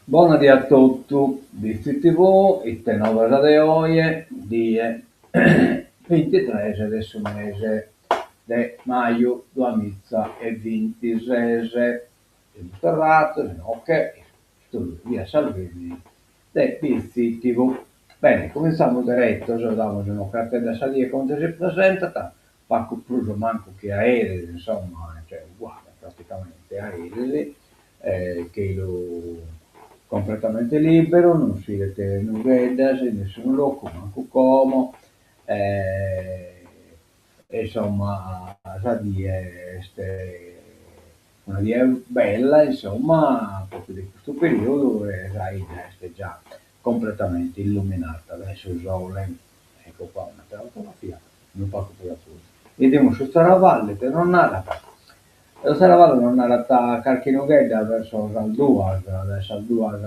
Bona die a totu, Bitzi TV, ite novas de oje, die bintitres de su mese de maju duamiza e bintises. Semus torrados inoche in s'istùdiu via Salvemini de Bitzi TV. Bene, cumintzamus deretos, damus un'ocratedda a sa die comente si presentat, pacu prus o mancu chi a eris, insomma, cioè uguale praticamente a eris, chelu completamente liberu, non si 'idet nugheddas in nessunu locu, mancu como, e insomma sa die est una die bella, insomma, propriu de custu periodu e sa 'idda est già completamente illuminata dae su sole. Ecco qua un'atera fotografia unu pagu prus a curtzu. 'Idimus su Zaravallu ite nos narat. Su Zaravallu nos narat carchi nughedda verso sas duas, dae sas duas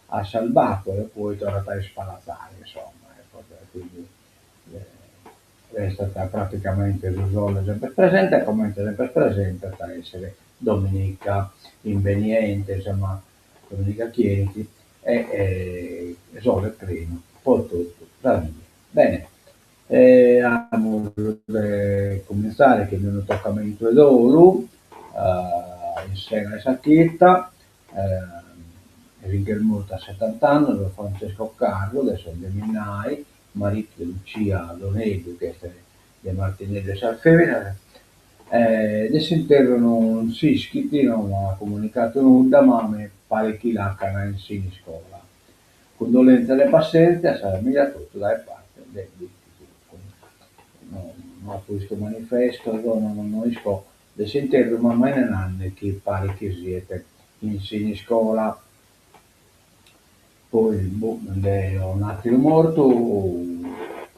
a sas bator e poi torrat a ispalatzare, insomma, ecco, quindi restat praticamente su sole semper presente, comente semper presente at a essere dominica imbeniente, insomma, dominica chi 'enit e sole prenu po totu sa die. Bene, e amus de cumintzare chin unu tocamentu 'e dolu in sena 'e sa chita, si nch'est mortu a setant'annos Francesco Carru de sos de Minnai, maritu de Lucia Doneddu chi est de Martineddu 'e sas feminas, de s'interru non s'ischit, non at comunicadu nudda, ma mi paret chi l'acan in Siniscola. Cundolèntzias e passèntzia a sa famìlia totu dae parte de Bitzi TV. No no apo bistu manifestos, no no isco de s'interru, ma m'est nande chi paret chi siet in Siniscola. Poi boh, de un'àteru mortu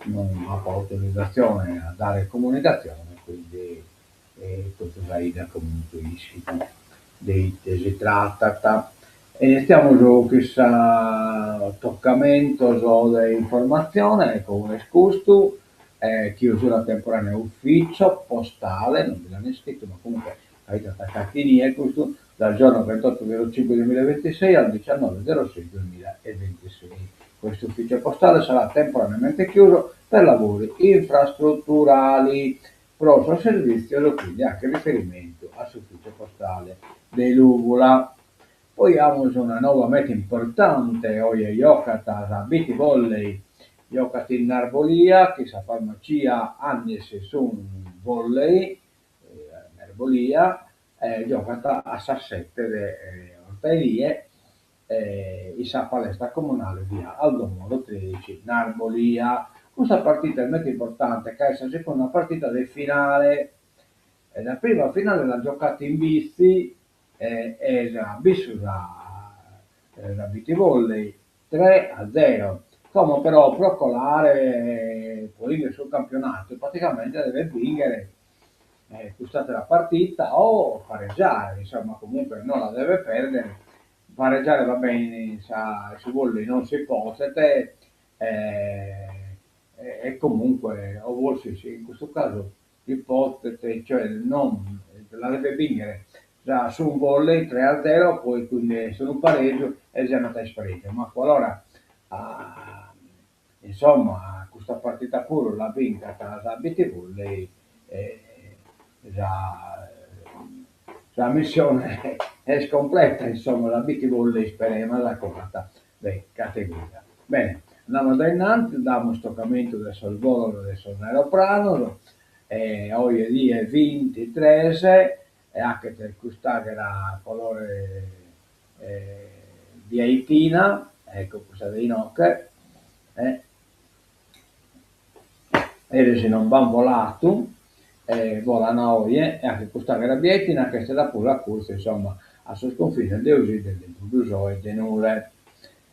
non apo autorizatzione a dare comunicatzione, quindi totu sa 'idda comunque ischit de ite si tratat. Initziamus chin sos tocamentos de informatzione, ecco unu est custu, chiusura temporanea ufficio postale, non bi l'an iscritu ma comunque ait atacatu inie custu, dal giorno ventotto zero cinque duemilaventisei al diciannove zero sei duemilaventisei. Questo ufficio postale sarà temporaneamente chiuso per lavori infrastrutturali pro sos servìtzios, quindi faghet riferimentu a s'ufìtziu postale de Lùvula. Poi amus una nova meta importante, oje jocat sa Bitzi Volley, jocat in Narbolia, chin sa farmacia Annis Sun Volley, Narbolia, e giocat a sas sete de 'ortaedie in sa palestra comunale via Aldo Moro tredici Narbolia. Custa partita est meta importante ca est sa secunda partita de finale e sa prima finale l'ant giocata in Bitzi e at bintu sa sa Bitzi Volley tre a zero. Como però pro colare pro 'ingher su campionatu praticamente devet bìnghere cust'àtera partita o pareggiare, insomma comunque no la devet pèrdere, pareggiare va bene in sa in su volley non si podet e comunque o forsis in custu casu si podet, cioè non la devet bìnghere sa Sun Volley tre a zero poi quindi est unu pareggiu e si andat a ispareggiu, ma qualora Insomma custa partita puru la bincat sa Bitzi Volley e sa sa missione est completa, insomma sa Bitzi Volley isperemas colat de categoria. Bene, andamus dae innantis, damus tocamentu de sos bolos de sos aeropranos e oje die bintitres e 'achet cust'àghera colore biaitina, ecco custa de inoche, e eris non b'an bolatu e bolan oje e 'achet cust'àghera biaitina ch'est da puru acurtzu insomma a sos confines de Osidda e de Buddusò e de Nule.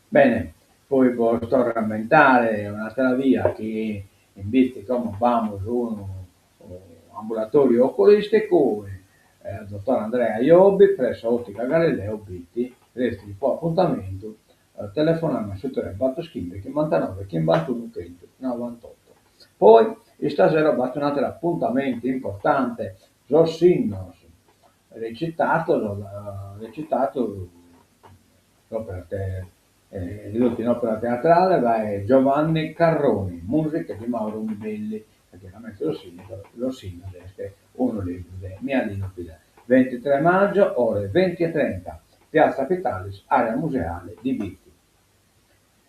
Bene, poi bos torro a ammentare un'atera bia chi in Bitzi como b'amus unu ambulatoriu oculisticu, dottor Andrea Iobi, presso Ottica Galileo Bitzi, retzit po apuntamentu telefonande a su tres bator chimbe chimbantanove chimbantunu chentu novantotto. Poi istasera b'at un'ateru apuntamentu importante, sos sinnos recitados recitados. S'òpera ridotu in òpera teatrale dae Giovanni Carroni, mùsica de Mauro Mibelli, e chiaramente Los Sinnos est unu libru de Mialinu Pira. Ventitré maggio, ore 20:30, Piazza Pitalis, area museale di Bitti.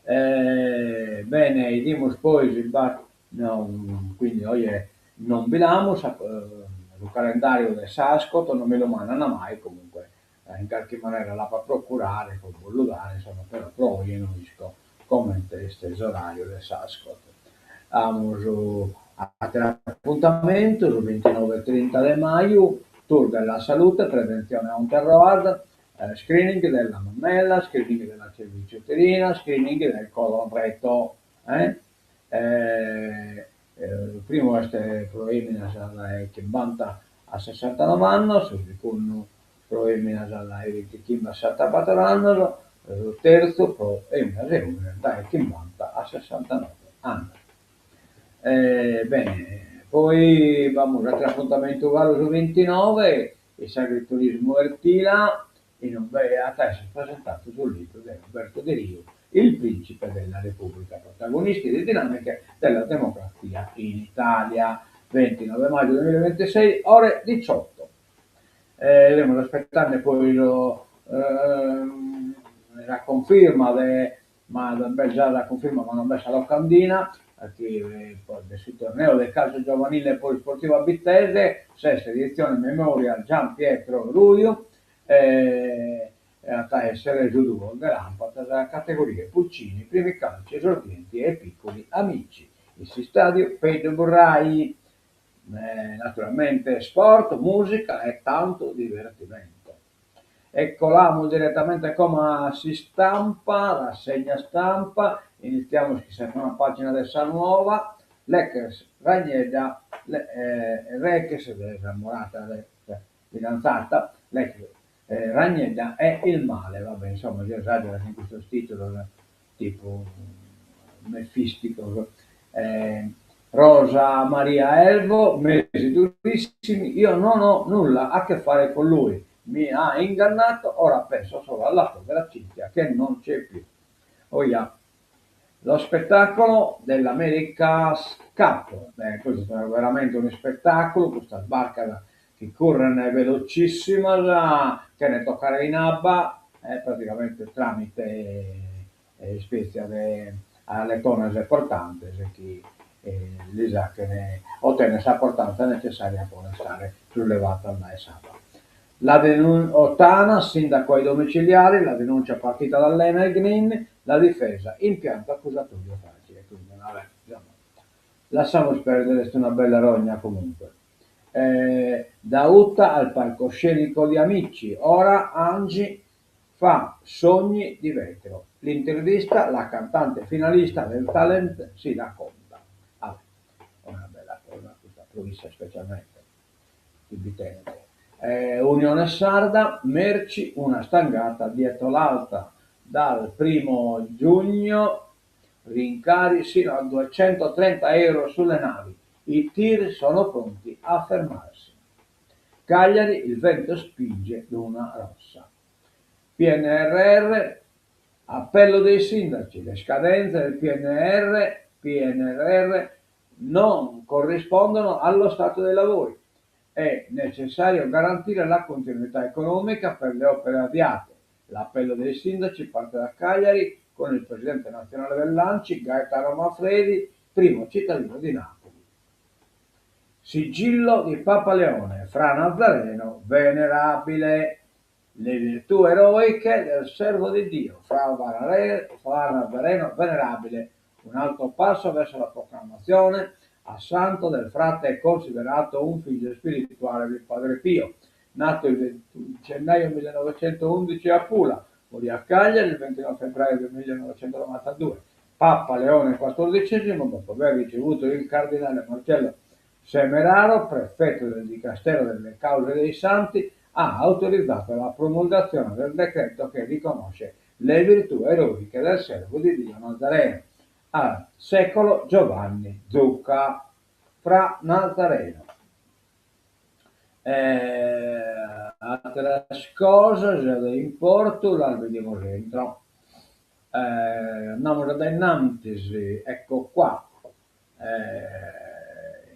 Bene, 'idimus poi si b'at, quindi oje non bi l'amus, su calendàriu de s'Ascot non mi lu mandan mai, comunque in carchi manera l'apo a procurare pro bos lu dare, insomma, però pro oje no isco comente est s'orariu de s'Ascot. Amus àteru apuntamentu, su bintinove e trinta de maju, Tour della Salute, prevenzione Hunter-Rohard, screening della mammella, screening della cervice uterina, screening del colon retto. Su primu est pro eminas dae chimbanta a sessantanove annos, su segundu pro eminas dae bintichimbe a sessantabator annos, su terzu pro eminas e omines dae chimbanta a sessantanove annos. Bene, poi b'amus ateru apuntamentu galu su bintinove in s'agriturismu Ertila, in ube at a esser presentadu su libru de Roberto Deriu Il principe della Repubblica, protagonisti di dinamiche della democrazia in Italia, 29 maggio 2026, ore 18. Semus aspetende poi sa cunfirma de, ma b'est già sa cunfirma ma non b'est sa locandina, chi de su torneo de calcio giovanile e polisportivo bittese, sesta edizione Memorial Gian Pietro Ruiu, e at a essere su duos de làmpadas, categorie Pulcini, primi calci, esordienti e piccoli amici, in s'istàdiu Peddu Burrai. Naturalmente sport, mùsica e tantu divertimento. E colamus diretamente como a s'istampa, rassegna stampa, initziamus chin sa prima pàgina de sa Nuova, L'ex Ragnedda, l'ex de s'amorada de fidanzata, l'ex Ragnedda e il male, va bè, insomma si esagerat in custos titulos tipu mefisticos. Rosa Maria Elvo, mesi durissimi, io non ho nulla a che fare con lui, mi ha ingannato, ora penso solo alla povera Cinzia che non c'è più. Oia. Lo spettacolo dell'America's Cup, beh, custu est veramente unu ispettaculu, custas barcas chi curren velocissimas chene toccare in abba, praticamente tramite ispètzia de aletones portantes chi lis faghen otènnere sa portanza netzessària pro restare sullevadas dae s'abba. La Ottana, sindaco ai domiciliari, la denuncia partita dall'Enel Green, la difesa, impianto accusatorio fragile. Quindi, vabbè, insomma, lasciamo perdere, est una bella rogna comunque. Da Uta al palcoscenico di Amici, ora Angie fa sogni di vetro. L'intervista, la cantante finalista del talent si racconta. Vabbè, una bella cosa custa pro issa specialmente, chi bi tenet. Unione Sarda, merci una stangata dietro l'altra. Dal primo giugno rincari sino a 230 euro sulle navi. I tir sono pronti a fermarsi. Cagliari, il vento spinge Luna Rossa. PNRR, appello dei sindaci, le scadenze del PNR, PNRR non corrispondono allo stato dei lavori. È necessario garantire la continuità economica per le opere avviate. L'appello dei sindaci parte da Cagliari con il presidente nazionale dell'ANCI, Gaetano Manfredi, primo cittadino di Napoli. Sigillo di Papa Leone, Fra Nazareno venerabile. Le virtù eroiche del servo di Dio, Fra Nazareno venerabile, un altro passo verso la proclamazione a santo del frate considerato un figlio spirituale di Padre Pio. Nato il 21 gennaio 1911 a Pula, morì a Cagliari il 29 febbraio del 1992. Papa Leone XIV, dopo aver ricevuto il cardinale Marcello Semeraro, prefetto del Dicastero delle Cause dei Santi, ha autorizzato la promulgazione del decreto che riconosce le virtù eroiche del servo di Dio Nazareno, al secolo Giovanni Zucca, fra Nazareno. Ateras cosas de importu las bidimus intro. Andamus a dae innantis, ecco qua,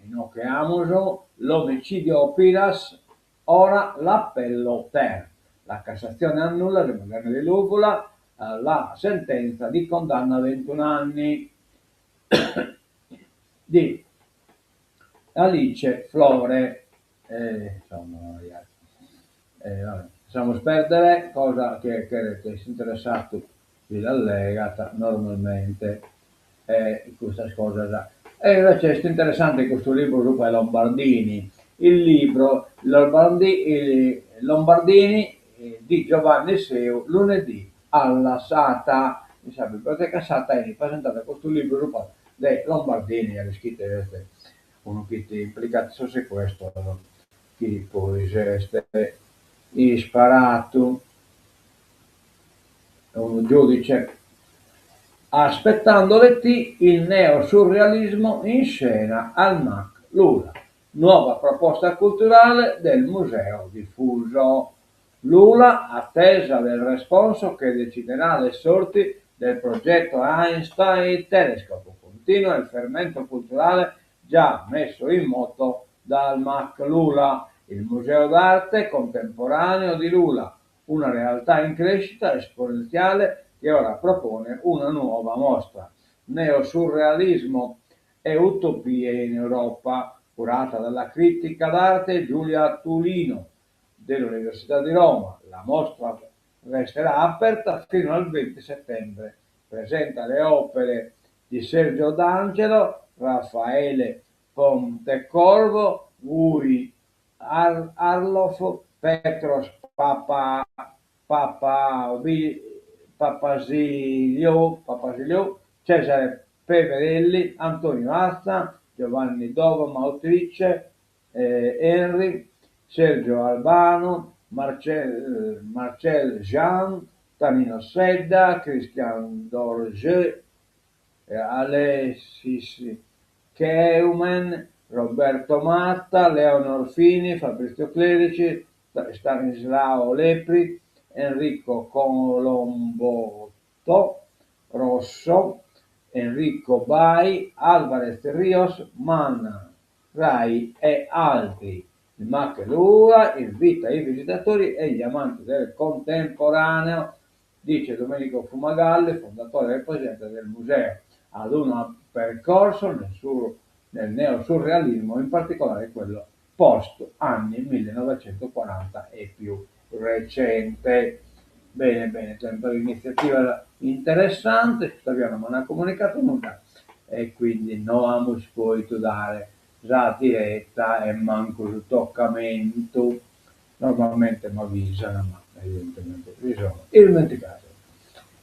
inoghe amus l'omicidio Piras, ora l'appello ter. La Cassazione annulla, semus andende de Lùvula, la sentenza di condanna a ventun'anni di Alice Flore. Insomma, lassamus pèrdere, cosa chie cheret est interessadu si l'allegat normalmente custas cosas. E invece est interessante custu libru subra 'e Lombardini, il libro Lombardini di Giovanni Seu lunedì alla Satta, in sa biblioteca Satta 'enit presentadu custu libru subra de Lombardini, ja l'ischides est unu chi fit implicadu in sos secuestros chi poi s'est isparadu unu giudice. Aspettando le T, il neosurrealismo in scena al Mac Lula, nuova proposta culturale del Museo Diffuso. Lula, attesa del responso che deciderà le sorti del progetto Einstein Telescope, continua il fermento culturale già messo in moto dal Mac Lula, il Museo d'Arte Contemporaneo di Lula, una realtà in crescita esponenziale che ora propone una nuova mostra, Neosurrealismo e utopie in Europa, curata dalla critica d'arte Giulia Tulino dell'Università di Roma. La mostra resterà aperta fino al 20 settembre. Presenta le opere di Sergio D'Angelo, Raffaele Pontecorvo, Guy Arloff, Petros Papasiliou, Cesare Peverelli, Antonio Azza, Giovanni Dovima Autrice, Henry, Sergio Albano, Marcel Jean, Tonino Sedda, Christian Dourgeot, Alexis Keunen, Roberto Matta, Leonor Fini, Fabrizio Clerici, Stanislao Lepri, Enrico Colombatto Rosso, Enrico Bai, Alvarez Rios, Man Ray e altri. Il Mac Lula invita i visitatori e gli amanti del contemporaneo, dice Domenico Fumagalli, fondatore e presidente del museo, ad un percorso nel, sur, nel neosurrealismo, in particolare quello post anni 1940 e più recente. Bene, bene, sempre un'iniziativa interessante, tuttavia non mi hanno comunicato nulla e quindi no amus pòidu dare sa diretta e mancu su toccamentu. Normalmente m'avvisano, ma evidentemente mi sono dimenticato.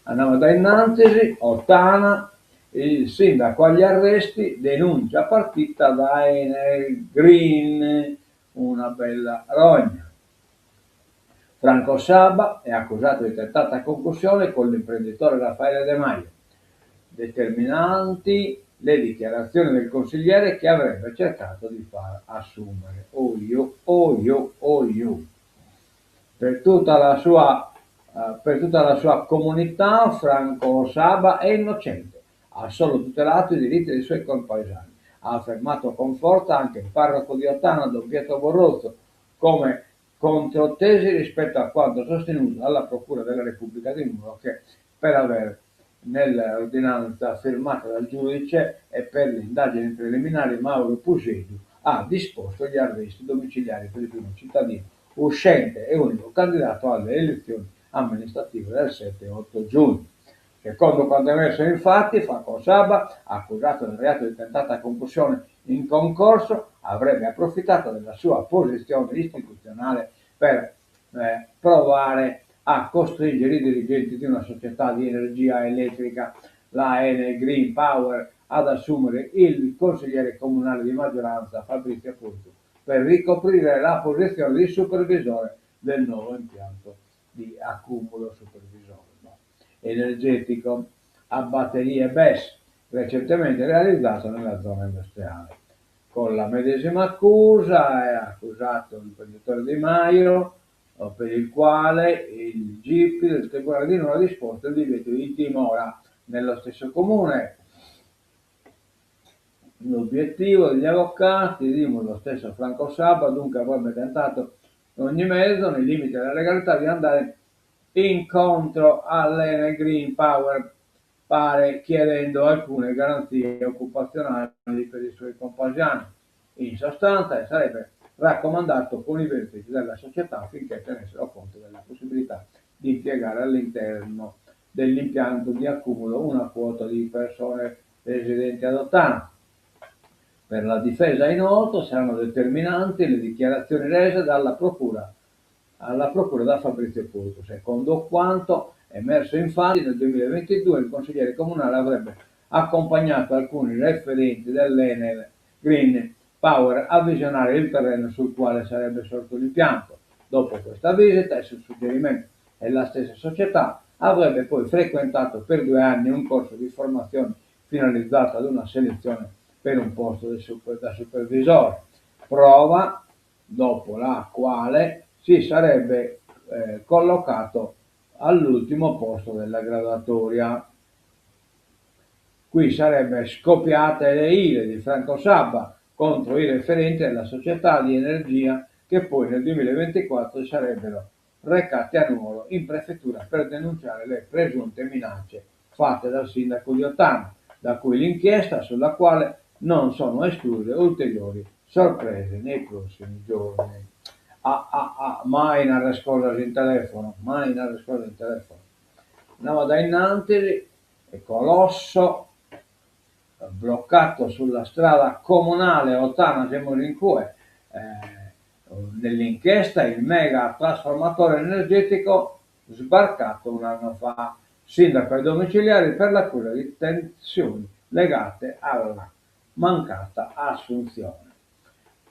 Andiamo da innanzi, Ottana, il sindaco agli arresti, denuncia partita da Enel Green, una bella rogna. Franco Saba è accusato di tentata concussione con l'imprenditore Raffaele De Maio. Determinanti le dichiarazioni del consigliere che avrebbe cercato di far assumere. Oh io, oh io, oh io. Per tutta la sua, per tutta la sua comunità Franco Saba è innocente, ha solo tutelato i diritti dei suoi compaesani. Ha affermato con forza anche il parroco di Ottana, Don Pietro Borrozzo, come controtesi rispetto a quanto sostenuto dalla Procura della Repubblica di Nuoro che per aver nell'ordinanza firmata dal giudice e per le indagini preliminari Mauro Pusceddu ha disposto gli arresti domiciliari per il primo cittadino uscente e unico candidato alle elezioni amministrative del 7 e 8 giugno. Secondo quanto emerso infatti, Franco Saba, accusato del reato di tentata concussione in concorso, avrebbe approfittato della sua posizione istituzionale per eh, provare a costringere i dirigenti di una società di energia elettrica, la Enel Green Power, ad assumere il consigliere comunale di maggioranza Fabrizio Portu per ricoprire la posizione di supervisore del nuovo impianto di accumulo supervisore no, energetico a batterie BESS recentemente realizzato nella zona industriale. Con la medesima accusa è accusato l'imprenditore Di Maio, per il quale il GIP del Tribunale di Nuoro ha disposto il divieto di dimora nello stesso comune. L'obiettivo degli avvocati di lo stesso Franco Saba dunque avrebbe tentato ogni mezzo, nei limiti della legalità, di andare incontro all'Enel Green Power, pare chiedendo alcune garanzie occupazionali per i suoi compaesani. In sostanza sarebbe raccomandato con i vertici della società affinché tenessero conto della possibilità di impiegare all'interno dell'impianto di accumulo una quota di persone residenti ad Ottana. Per la difesa inoltre saranno determinanti le dichiarazioni rese dalla procura, alla procura da Fabrizio Porcu. Secondo quanto emerso infatti nel 2022 il consigliere comunale avrebbe accompagnato alcuni referenti dell'Enel Green Power a visionare il terreno sul quale sarebbe sorto l'impianto. Dopo questa visita e sul suggerimento della stessa società avrebbe poi frequentato per due anni un corso di formazione finalizzato ad una selezione per un posto da supervisore, prova dopo la quale si sarebbe eh, collocato all'ultimo posto della graduatoria. Qui sarebbe scoppiata le ire di Franco Sabba contro i referenti della società di energia che poi nel 2024 sarebbero recati a Nuoro in prefettura per denunciare le presunte minacce fatte dal sindaco di Ottana, da cui l'inchiesta sulla quale non sono escluse ulteriori sorprese nei prossimi giorni. Ah, ah, ah, mai narrer cosas in telefono, mai narrer cosas in telefono. Andamus a dae innantis, colosso bloccato sulla strada comunale Ottana, semus in cue, nell'inchiesta il mega trasformatore energetico sbarcato un anno fa. Sindaco ai domiciliari per l'accusa di tensioni legate alla mancata assunzione.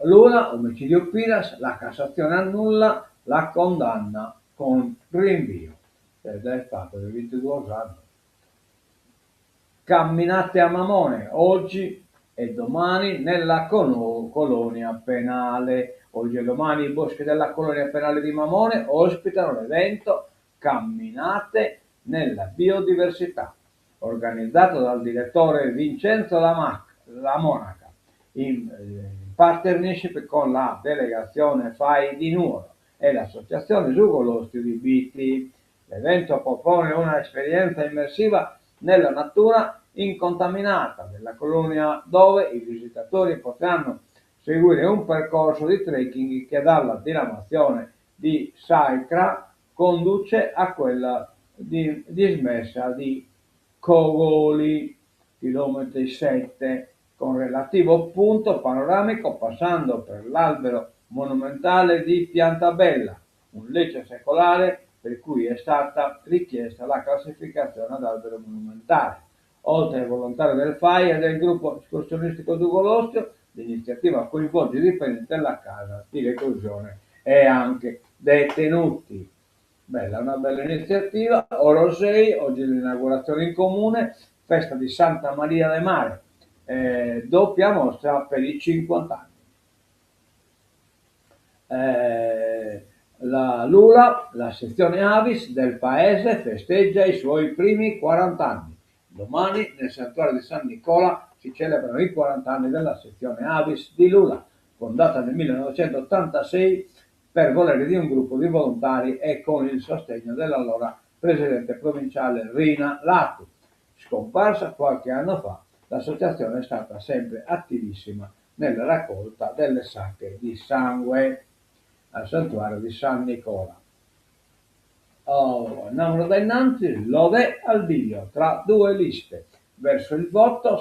Lula, omicidio Piras, la Cassazione annulla la condanna con rinvio. Ed est pagu de bintiduos annos. Camminate a Mamone, oggi e domani nella colonia penale. Oggi e domani i boschi della colonia penale di Mamone ospitano l'evento Camminate nella biodiversità, organizzato dal direttore Vincenzo La Monaca, in eh, partnership con la delegazione FAI di Nuoro e l'associazione Su Golòstiu di Bitti. L'evento propone un'esperienza immersiva nella natura incontaminata della colonia dove i visitatori potranno seguire un percorso di trekking che dalla diramazione di Sacra conduce a quella di, dismessa di Cogoli, chilometri 7, con relativo punto panoramico passando per l'albero monumentale di Piantabella, un leccio secolare per cui è stata richiesta la classificazione ad albero monumentale. Oltre ai volontari del FAI e del gruppo escursionistico Su Golòstiu, l'iniziativa coinvolge i dipendenti della casa di reclusione e anche detenuti. Bella, una bella iniziativa. Orosei, oggi l'inaugurazione in comune, festa di Santa Maria de Mare, eh, doppia mostra per i 50 anni. Eh, la Lula, la sezione Avis del paese, festeggia i suoi primi 40 anni. Domani nel santuario di San Nicola si celebrano i 40 anni della sezione Avis di Lula, fondata nel 1986 per volere di un gruppo di volontari e con il sostegno dell'allora presidente provinciale Rina Latu. Scomparsa qualche anno fa, l'associazione è stata sempre attivissima nella raccolta delle sacche di sangue al santuario di San Nicola. Oh, andiamo da innanzi, Lodè al bivio tra due liste. Verso il voto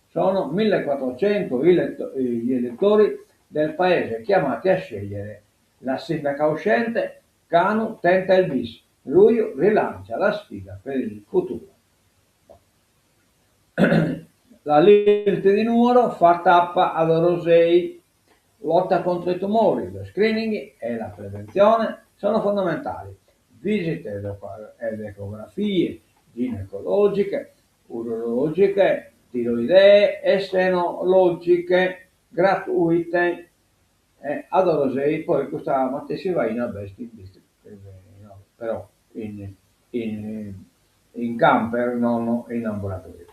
sono 1400 gli elettori del paese chiamati a scegliere la sindaca uscente Canu tenta il bis, Ruiu rilancia la sfida per il futuro. La Lilt di Nuoro fa tappa ad Orosei, lotta contro i tumori, lo screening e la prevenzione sono fondamentali. Visite ed ecografie ginecologiche, urologiche, tiroidee e senologiche. gratuite a Orosei poi custa matessi faina b'est in però in in camper non in ambulatoriu.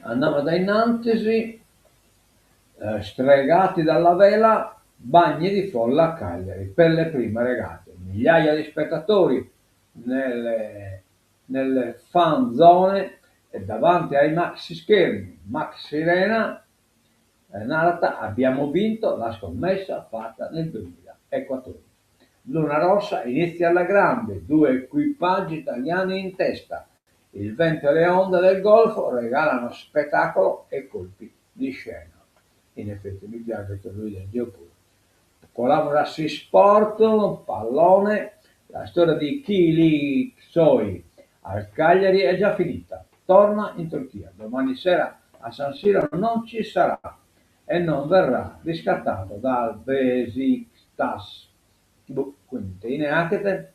Andamus a dae in antis, stregati dalla vela, bagni di folla a Cagliari per le prime regate, migliaia di spettatori nelle nelle fan zone e davanti ai maxi schermi, Max Sirena narat abbiamo vinto la scommessa fatta nel duemilaequattordici. Luna Rossa inizia alla grande, due equipaggi italiani in testa, il vento e le onde del Golfo regalano spettacolo e colpi di scena. In effetti mi piaghet lu 'ider deo puru. Colamus a s'isport, pallone, la storia di Kilicsoy al Cagliari è già finita, torna in Turchia, domani sera a San Siro non ci sarà e non verrà riscattato dal Besiktas. Boh, quindi ite 'achet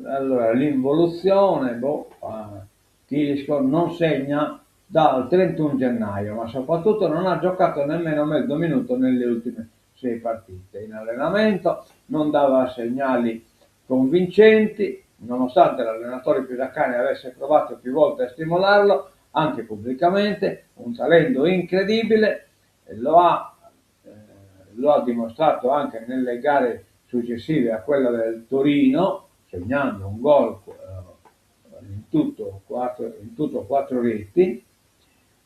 Allora l'involuzione, boh, Kilicsoy non segna dal 31 gennaio, ma soprattutto non ha giocato nemmeno mezzo minuto nelle ultime sei partite. In allenamento non dava segnali convincenti, nonostante l'allenatore Pisacane avesse provato più volte a stimolarlo, anche pubblicamente, un talento incredibile, lo ha, lo ha dimostrato anche nelle gare successive a quella del Torino, segnando un gol in tutto quattro, in tutto quattro reti,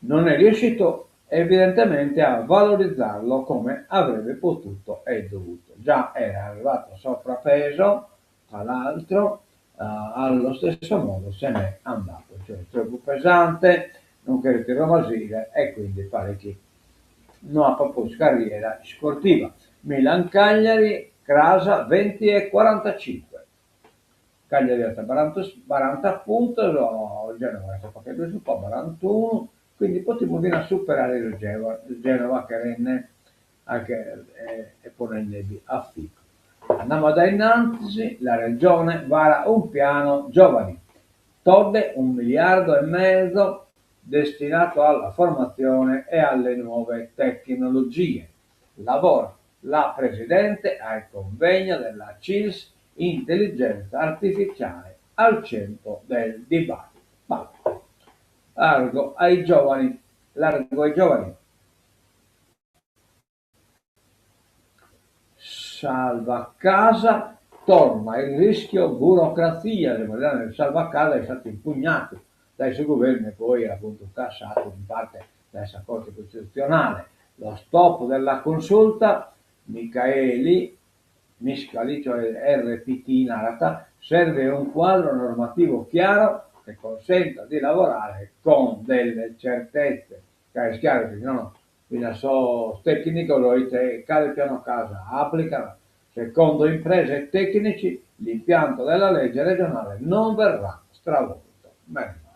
non è riuscito evidentemente a valorizzarlo come avrebbe potuto e dovuto. Già era arrivato sovrappeso, tra l'altro, eh, allo stesso modo se n'è andato, cioè troppo pesante, non cheret irromasire e quindi paret chi no apat prus carriera isportiva. Milan-Cagliari, cras 20 e 45. Cagliari at baranta puntos, Genova est unu pagheddu in supa, barantunu, quindi potimus finas superare su Genova cherende e ponendebi aficu. Andamus a dae innantis, la Regione vara un piano giovani, Todde un miliardo e mezzo destinato alla formazione e alle nuove tecnologie. Lavora la Presidente al convegno della CILS Intelligenza Artificiale al centro del dibattito. Ma largo ai giovani, largo ai giovani. Salva casa, torna il rischio burocrazia, il salva casa è stato impugnato dai suo governo e poi appunto cassato in parte dalla Corte Costituzionale. Lo stop della consulta, Michaeli, Miscali, cioè RPT narat, serve un quadro normativo chiaro che consenta di lavorare con delle certezze. Ca est chiaru chi si nono finas sos tecnicos ite cale piano casa aplicant, secondo imprese e tecnici l'impianto della legge regionale non verrà stravolto. Meno male.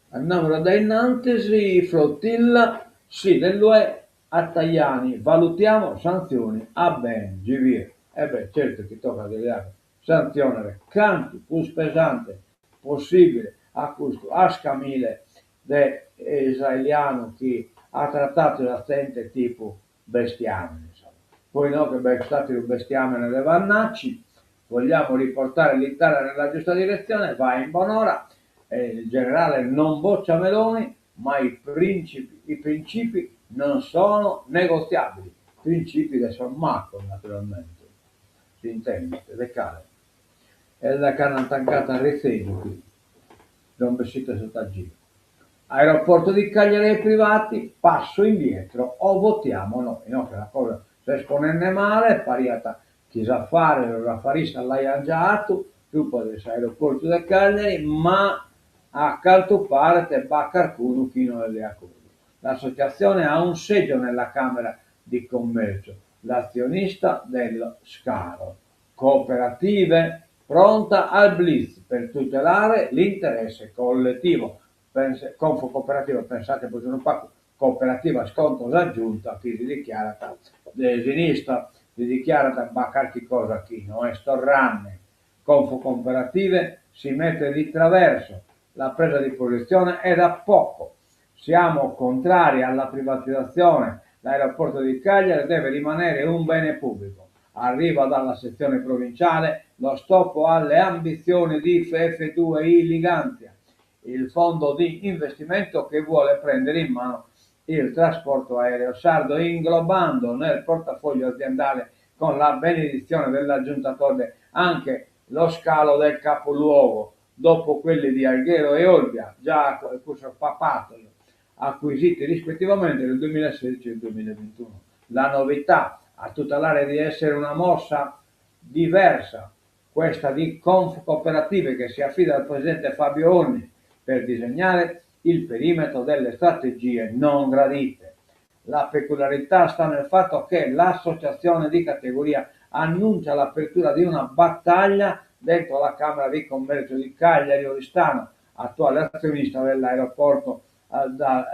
Andamus a dae innantis, flotilla, sì dell'UE a Tajani, valutiamo sanzioni a Ben Gvir. E beh, certu chi tocat de li dare santziones cantu prus pesante possibile a custu ascamile de israelianu chi at tratadu sa zente tipu bestiamene, insomma. Poi inoghe b'est s'ateru bestiamene de Vannacci, vogliamo riportare l'Italia nella giusta direzione, va in bonora, e il generale non boccia Meloni, ma i principi, i principi non sono negoziabili, principi de sos macos naturalmente, si intendet, de cale. Est dae cando ant tancadu a Rizzeddu chi sont bessidos totu a giru. Aeroporto di Cagliari ai privati, passo indietro o votiamo noi. Inoghe sa cosa s'est ponende male, pariat chi s'afare, sos afaristas l'aiant già atu subra de s'aeroportu de Cagliari, ma a cantu paret b'at carcunu chi no est de acordu. L'associazione ha un seggio nella Camera di Commercio, l'azionista dello scalo. Cooperative pronta al blitz per tutelare l'interesse collettivo. Confocooperativa, pensate prus unu pagu, cooperativas contra sa giunta chi si dichiarat de sinistra. Si dichiarat b'at carchi cosa chi no est torrende. Confcooperative si mette di traverso, la presa di posizione è da poco. Siamo contrari alla privatizzazione, l'aeroporto di Cagliari deve rimanere un bene pubblico. Arriva dalla sezione provinciale lo stop alle ambizioni di F2I Ligantia, il fondo di investimento che vuole prendere in mano il trasporto aereo sardo inglobando nel portafoglio aziendale con la benedizione della giunta Todde anche lo scalo del capoluogo, dopo quelli di Alghero e Olbia, già papatos, acquisiti rispettivamente nel 2016 e nel 2021. La novità ha tutta l'aria di essere una mossa diversa, questa di Confcooperative che si affida al presidente Fabio Onnis per disegnare il perimetro delle strategie non gradite. La peculiarità sta nel fatto che l'associazione di categoria annuncia l'apertura di una battaglia dentro la Camera di Commercio di Cagliari Oristano, attuale azionista dell'aeroporto eh,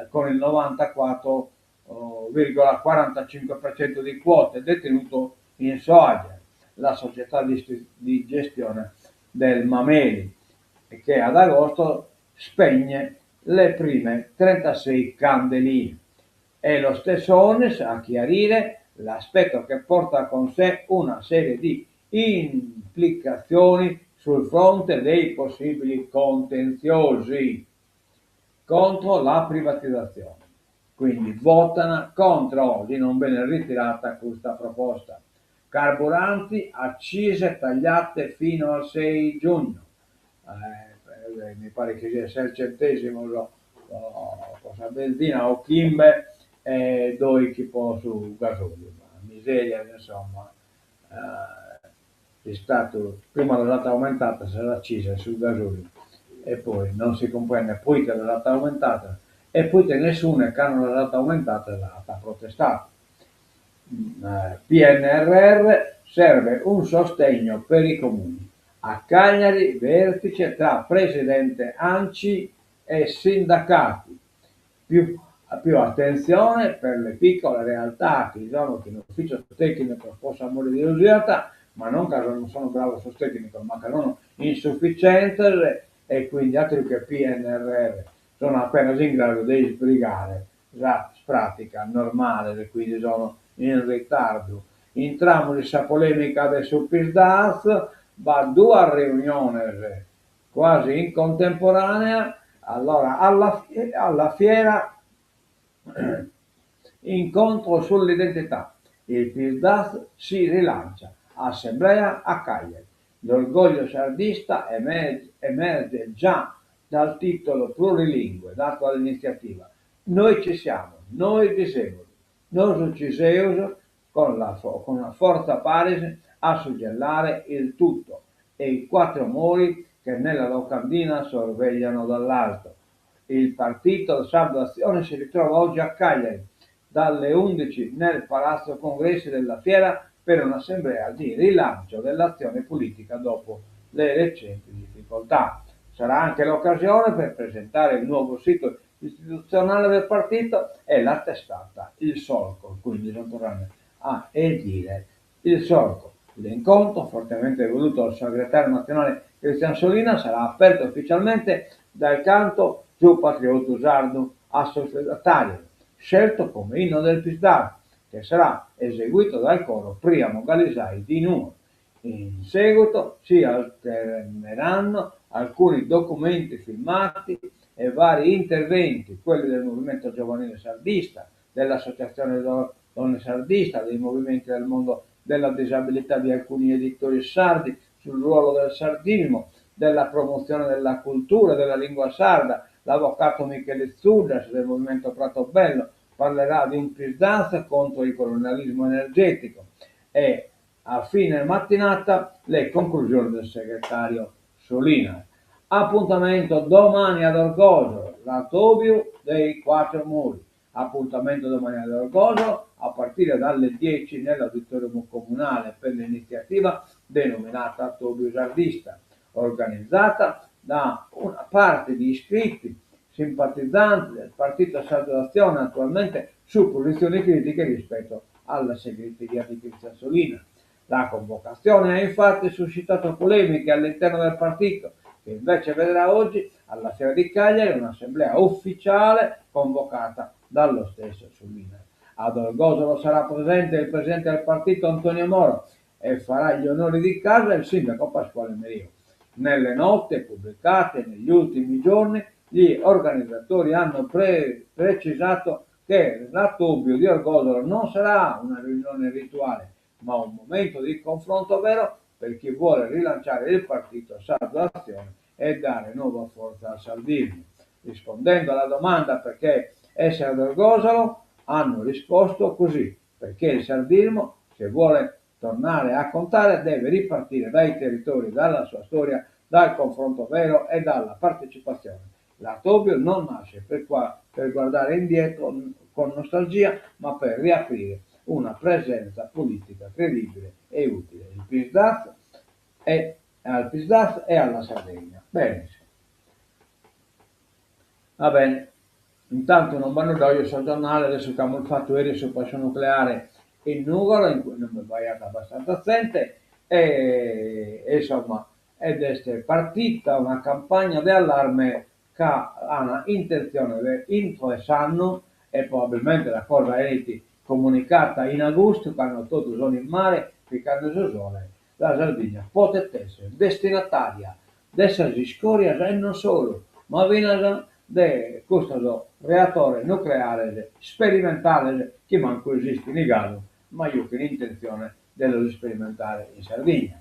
con il 94,45% di quote detenuto in Soager, la società di, di gestione del Mameli, che ad agosto spegne le prime 36 candeline. È lo stesso Onnis a chiarire l'aspetto che porta con sé una serie di implicazioni sul fronte dei possibili contenziosi contro la privatizzazione. Quindi votano contro, di non viene ritirata questa proposta. Carburanti, accise tagliate fino al 6 giugno. Eh, mi pare che sia 6 centesimi lo, po sa benzina o chimbe e doighi po su gasoliu. Miseria, insomma. Eh, s'Istadu prima las at aumentadas sas acisas su gasoliu e poi non si cumprendet proite las at aumentadas e proite nessune cando las at aumentadas at protestadu. PNRR serve un sostegno per i comuni. A Cagliari vertice tra presidente Anci e sindacati. Più, più attenzione per le piccole realtà, che diciamo che l'ufficio tecnico possa morire di usiata, ma non che non sono bravo sul tecnico, ma che sono insufficienti e quindi altro che PNRR sono appena in grado di sbrigare la pratica normale e quindi sono in ritardo. Intramus in sa polèmica de su Psd'Az, b'at duas reuniones quasi in contemporanea, allora alla, alla fiera incontro sull'identità, il Psd'Az si rilancia, assemblea a Cagliari. L'orgoglio sardista emerge, emerge già dal titolo plurilingue dato all'iniziativa. Noi ci siamo, noi bi semus, nosu ci seus con la, con una forza paris a suggellare il tutto e i quattro mori che nella locandina sorvegliano dall'alto. Il partito Sardo Azione si ritrova oggi a Cagliari dalle 11 nel Palazzo Congressi della Fiera per un'assemblea di rilancio dell'azione politica dopo le recenti difficoltà. Sarà anche l'occasione per presentare il nuovo sito istituzionale del partito e la testata Il Solco, quindi non tornare a edire Il Solco. L'incontro, fortemente voluto dal segretario nazionale Cristian Solinas, sarà aperto ufficialmente dal canto Su Patriotu Sardu a sos feudatarios, scelto come inno del Psd'Az, che sarà eseguito dal coro Priamo Gallisai di Nuoro. In seguito si alterneranno alcuni documenti filmati e vari interventi, quelli del Movimento Giovanile Sardista, dell'Associazione Donne Sardista, dei movimenti del mondo della disabilità di alcuni editori sardi sul ruolo del sardismo, della promozione della cultura e della lingua sarda, l'avvocato Michele Zuddas del Movimento Pratobello parlerà di un Psd'Az contro il colonialismo energetico e a fine mattinata le conclusioni del segretario Solinas. Appuntamento domani ad Orgosolo, l'Atobiu dei Quattro Muri. Appuntamento domani ad Orgosolo a partire dalle 10 nell'auditorium comunale per l'iniziativa denominata Atobiu Sardista, organizzata da una parte di iscritti simpatizzanti del Partito Sardo d'Azione attualmente su posizioni critiche rispetto alla segreteria di Christian Solinas. La convocazione ha infatti suscitato polemiche all'interno del partito, che invece vedrà oggi alla Fiera di Cagliari un'assemblea ufficiale convocata dallo stesso Solinas. Ad Orgosolo sarà presente il presidente del partito Antonio Moro e farà gli onori di casa il sindaco Pasquale Meriu. Nelle note pubblicate negli ultimi giorni gli organizzatori hanno pre- precisato che l'atobbio di Orgosolo non sarà una riunione rituale, ma un momento di confronto vero per chi vuole rilanciare il partito Sardo Azione e dare nuova forza al sardismo. Rispondendo alla domanda perché essere ad Orgosolo, hanno risposto così, perché il sardismo, se vuole tornare a contare, deve ripartire dai territori, dalla sua storia, dal confronto vero e dalla partecipazione. L'atobbio non nasce per, qua, per guardare indietro con nostalgia, ma per riaprire una presenza politica credibile e utile. Il Psd'Az e, al Psd'Az e alla Sardegna. Benissimo. Va bene. Intanto non b'at nudda oje sos giornales de su ch'amus fatu eris supra su nucleare in Nùgoro, in cui non b'aiat abbastanza zente, e insomma ed est partita una campagna de allarme ca an intentzione de intro 'e s'annu, e probabilmente sa cosa 'enit comunicata in agustu, cando totu son in mare picande su sole, sa Sardigna potet esser destinataria de sas iscorias e non solu, ma finas de custos reatores nucleares sperimentales chi mancu esistin galu, ma juchen intentzione de los isperimentare in Sardigna.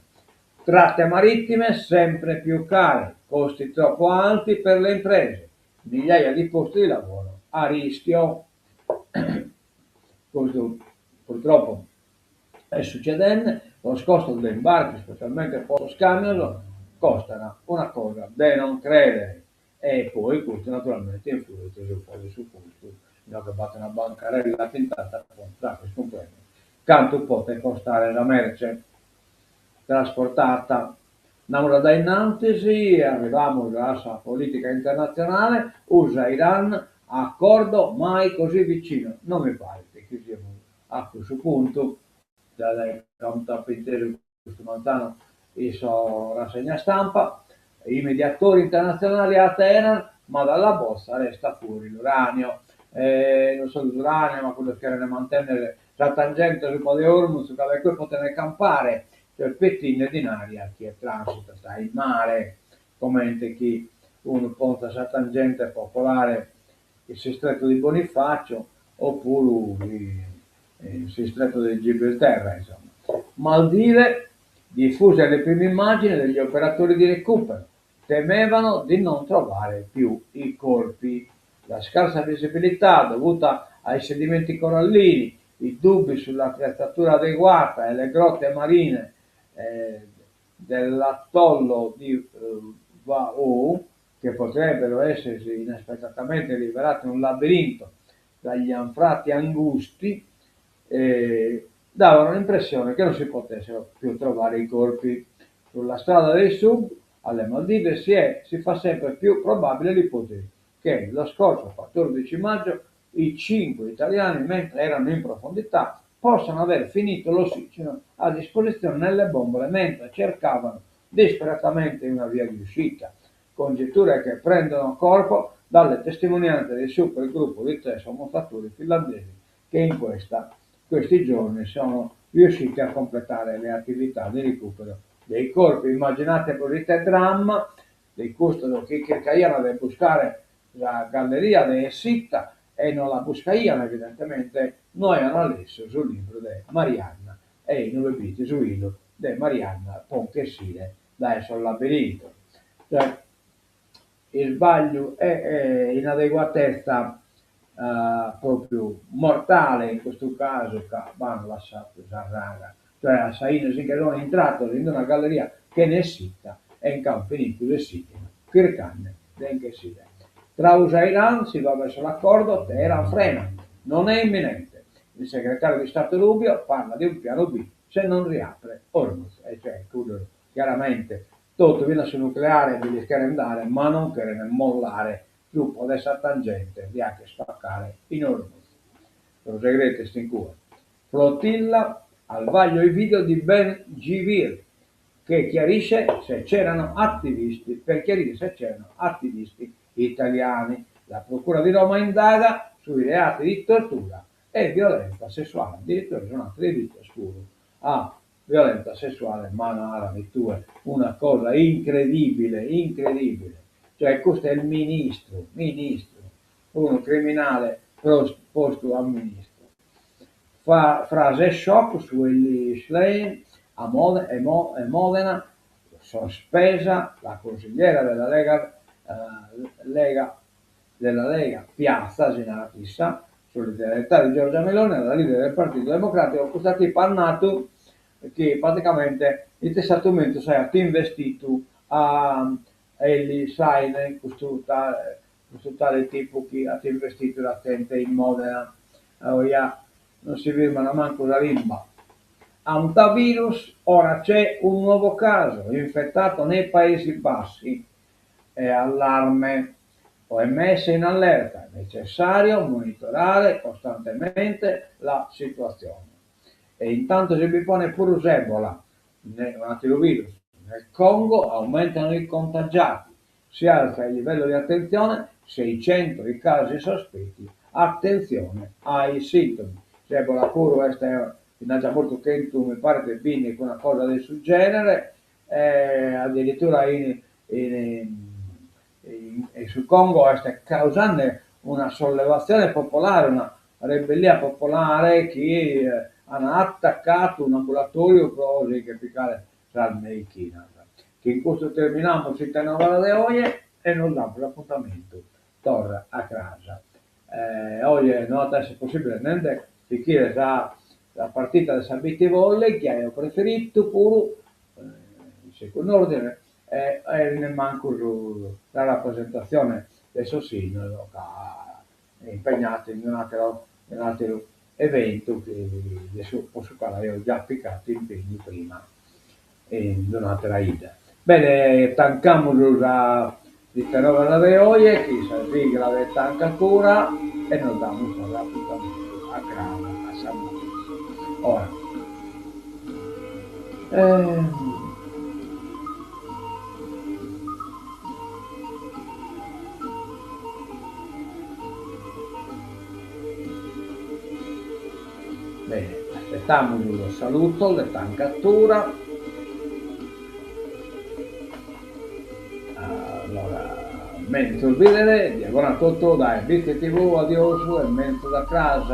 Tratte marittime sempre più care, costi troppo alti per le imprese, migliaia di posti di lavoro a rischio. Custu purtroppo est succedende, sos costos de imbarcu, specialmente po sos camios, costan una cosa de non credere e poi custu naturalmente influit supra de su costu, inoghe b'at una bancarella pintata po fagher cumprender cantu potet costare sa merce trasportata. Andamus a dae innantis e arrivamus a sa politica internatzionale, USA-Iran, accordo mai così vicino, non mi paret chi siemus a cussu puntu, già dae cantu apo intesu custu manzanu in sa rassegna stampa, i mediatori internazionali a Teheran, ma dalla bozza resta fuori l'uranio. Non solu s'uranio, ma cuddos cheren mantennere sa tangente supra de Hormuz, ca dae cue poten campare, cioè petinde dinari a chie transitat in mare, comente chi unu ponzat sa tangente po colare in s'istretto di Bonifacio opuru in s'istretto de Gibilterra, insomma. Maldive, diffuse le prime immagini degli operatori di recupero, temevano di non trovare più i corpi. La scarsa visibilità dovuta ai sedimenti corallini, i dubbi sull'attrezzatura adeguata e le grotte marine eh, dell'atollo di eh, Vaavu, che potrebbero essersi inaspettatamente rivelate un labirinto dagli anfratti angusti, eh, davano l'impressione che non si potessero più trovare i corpi. Sulla strada dei sub alle Maldive si, è, si fa sempre più probabile l'ipotesi che lo scorso 14 maggio i cinque italiani, mentre erano in profondità, possano aver finito l'ossigeno a disposizione nelle bombole mentre cercavano disperatamente una via di uscita. Congetture che prendono corpo dalle testimonianze del supergruppo di tre sommozzatori finlandesi che in questa, questi giorni sono riusciti a completare le attività di recupero dei corpi. Immaginate così il dramma de custos chi chircaian de buscare sa galleria de essida e no la buscaian evidentemente no aian lessu su libru de Marianna e inue b'it su 'ilu de Marianna po nch'essire dae sos labirintos. Cioè, isbagliu e inadeguatezza propriu mortale in custu casu ca b'an lassadu sa raga, cioè a sa 'ine si nche sono intrados in una galleria chene essida e nch'an finidu s'ossigenu chircande de nch'essire. Tra USA e Iran si va verso l'accordo, Teheran frena, non è imminente. Il segretario di Stato Rubio parla di un piano B se non riapre Hormuz, e cioè cuddos chiaramente totu finas su nucleare bi lis cheren dare ma non cheren mollare supra de sa tangente de 'acher spaccare in Hormuz. Su segretu est in cue. Flotilla, al vaglio i video di Ben Gvir che chiarisce se c'erano attivisti, per chiarire se c'erano attivisti italiani. La Procura di Roma indaga sui reati di tortura e violenza sessuale, addirittura si sono atrividos puru a violenza sessuale, ma narami tue, una cosa incredibile, incredibile, cioè custu est ministru, ministru, unu criminale postu a ministru. Frase shock su Elly Schlein a Modena, sospesa la consigliera della Lega Lega della Lega Piazza, si narat issa, solidarietà di Giorgia Meloni alla leader del Partito Democratico, custa tipa at natu chi praticamente ite est s'atumentu aiat investitu a Elly Schlein, custu custu tale tipu chi at investitu sa zente in Modena, oia non si firmat mancu sa limba. Hantavirus, ora c'è un nuovo caso, infettato nei Paesi Bassi, è allarme. OMS in allerta, è necessario monitorare costantemente la situazione. E intanto si bi ponet puru s'Ebola, un'ateru virus, nel Congo aumentano i contagiati, si alza il livello di attenzione, 600 i casi sospetti, attenzione ai sintomi. S'Ebola puru est, si nd'ant già mortu chentu, mi paret, e bindighi, una cosa de su genere, e addirittura in in su Congo est causande una sollevazione popolare, una rebellia popolare chi an atacadu un'ambulatoriu pro si che picare sas meichinas. Chin custu terminamus s'Ite Novas de oje e nos damus apuntamentu torra a cras. Oje no at a esser possibile nen de sichire sa sa partita de sa Bitti Volley chi aio preferitu puru in segundu ordine e e nemmancu su sa rapresentatzione de sos sinnos ca impegnatu in un'ateru in un'ateru eventu chi de su po su cale aio già picatu impegnu prima in un'atera 'idda. Bene, tancamus sa Ite Novas de oje chin sa sigla de Tancattura e nos damus torra apuntamentu a cras a sa matessi ora. Bene, aspetamus sos salutos de Tancattura. Allora, menzus bìdere, dia bona a totu dae Bitzi TV, adiosu e menzus a cras.